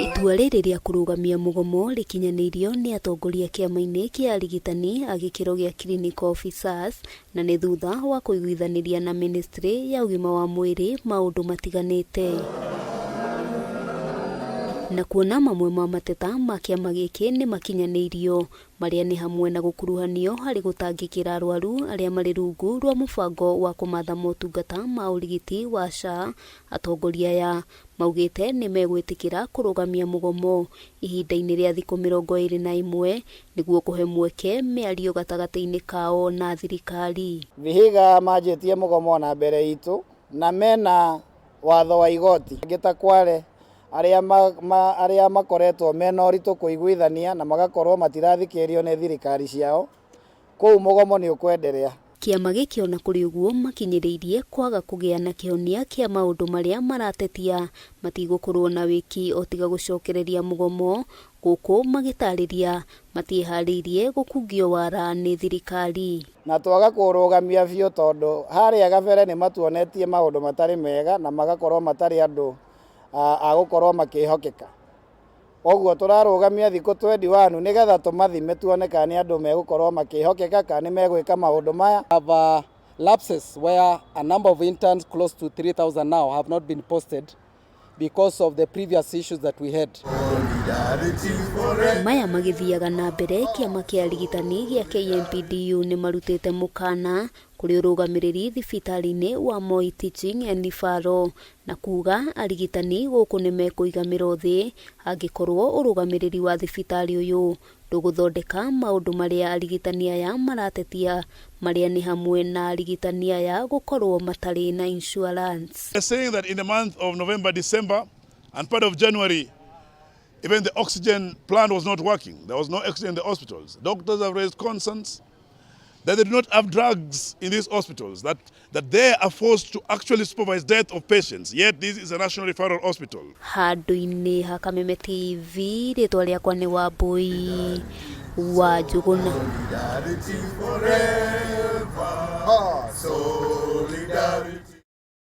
Itua rĩrĩ rĩa kũrũgamia mũgomo rĩkinyanĩirio nĩ atongoria kĩama-inĩ kĩa arigitani a gĩkĩro gĩa Clinical Officers na nĩ thutha wa kũiguithanĩria na ministry ya ũgima wa mwĩrĩ maũndũ matiganĩte. Na kuona mamwe ma mateta ma kĩama gĩkĩ nĩ makinyanĩirio, marĩa nĩ hamwe na gũkuruhanio harĩ gũtangĩkĩra arwaru arĩa marĩ rungu rwa mũbango wa kũmatha motungata ma ũrigiti wa SHA, atongoria aya maugĩte nĩ megwĩtĩkĩra kũrũgamia mũgomo ihinda-inĩ rĩa thikũ 21 nĩguo kũhe mweke mĩario gatagatĩ-inĩ kao na thirikari. Vihiga manjĩtie mũgomo ona mbere itũ na mena watho wa igoti. Angĩ ta Kwale arĩa arĩa makoretwo mena ũritũ kũiguithania na magakorwo matirathikĩrĩrio nĩ thirikari ciao, kũu mũgomo nĩ ũkwenderea. Kĩama gĩkĩ ona kũrĩ ũguo makinyĩrĩirie kwaga kũgĩa na kĩhonia kĩa maũndũ marĩa maratetia matigũkorwo na wĩki o tiga gũcokereria mũgomo gũkũ magĩtarĩria matiĩharĩirie gũkungio wara nĩ thirikari. Na twaga kũrũgamia biũ tondũ harĩa gabere nĩ matuonetie maũndũ matarĩ mega na magakorwo matarĩ andũ a gũkorwo makĩhokeka. Koguo tũrarũgamia thikũ 21 nĩgetha tũmathime tuone kana nĩ andũ megũkorwo makĩhokeka kana nĩ megwĩka maũndũ maya. Have lapses where a number of interns close to 3,000 now have not been posted because of the previous issues that we had. Maya magĩthiaga na mbere, kĩama kĩa arigitani gĩa KMPDU nĩ marutĩte mũkana kũrĩ ũrũgamĩrĩri thibitarĩ-inĩ wa Moi Teaching and Referral na kuga arigitani gũkũ nĩ mekũiga mĩro thĩ angĩkorwo ũrũgamĩrĩri wa thibitarĩ ũyũ ndũgũthondeka maũndũ marĩa arigitani aya maratetia marĩa nĩ hamwe na arigitani aya gũkorwo matarĩ na insurance. They're saying that in the month of November, December, and part of January, even the oxygen plant was not working. There was no oxygen in the hospitals. Doctors have raised concerns that they do not have drugs in these hospitals, that they are forced to actually supervise death of patients. Yet this is a national referral hospital. Handũ-inĩ ha Kameme TV, rĩtwa rĩakwa nĩ Wambui wa Njũgũna. Solidarity forever. Solidarity.